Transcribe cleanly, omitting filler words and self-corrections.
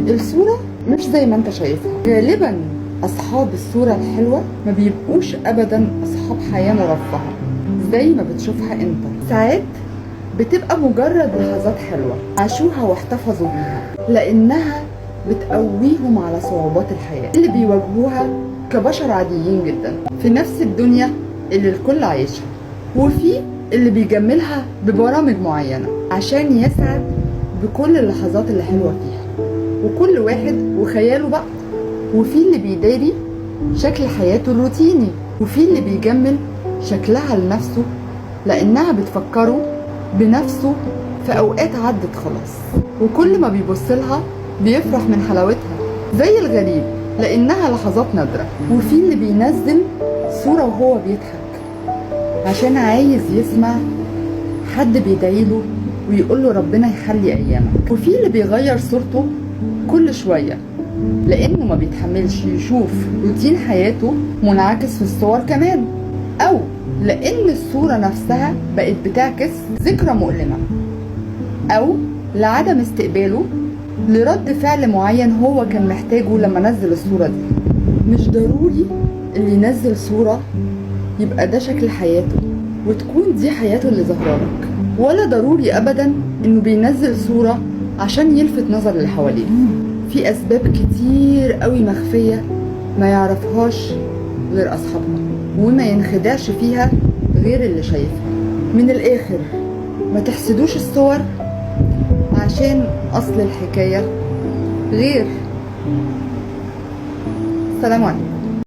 الصورة مش زي ما انت شايفها. غالبا اصحاب الصورة الحلوة ما بيبقوش ابدا اصحاب حياة مرفهة زي ما بتشوفها انت. ساعات بتبقى مجرد لحظات حلوة عاشوها واحتفظوا بيها لانها بتقويهم على صعوبات الحياة اللي بيواجهوها كبشر عاديين جدا في نفس الدنيا اللي الكل عايشها. وفي اللي بيجملها ببرامج معينة عشان يسعد بكل اللحظات اللي حلوة فيها، وكل واحد وخياله بقى. وفي اللي بيداري شكل حياته الروتيني، وفي اللي بيجمل شكلها لنفسه لأنها بتفكره بنفسه في أوقات عدت خلاص، وكل ما بيبصلها بيفرح من حلاوتها زي الغريب لأنها لحظات نادرة. وفي اللي بينزل صورة وهو بيضحك عشان عايز يسمع حد بيدعيله ويقوله ربنا يحلي أيامك. وفي اللي بيغير صورته كل شوية لأنه ما بيتحملش يشوف روتين حياته منعكس في الصور كمان، أو لأن الصورة نفسها بقت بتعكس ذكرى مؤلمة، أو لعدم استقباله لرد فعل معين هو كان محتاجه لما نزل الصورة دي. مش ضروري اللي ينزل صورة يبقى ده شكل حياته وتكون دي حياته اللي ظاهرة لك، ولا ضروري أبدا إنه بينزل صورة عشان يلفت نظر اللي حواليه. في أسباب كتير قوي مخفية ما يعرفهاش غير أصحابها، وما ينخدعش فيها غير اللي شايفها. من الآخر ما تحسدوش الصور عشان أصل الحكاية غير. السلام عليكم.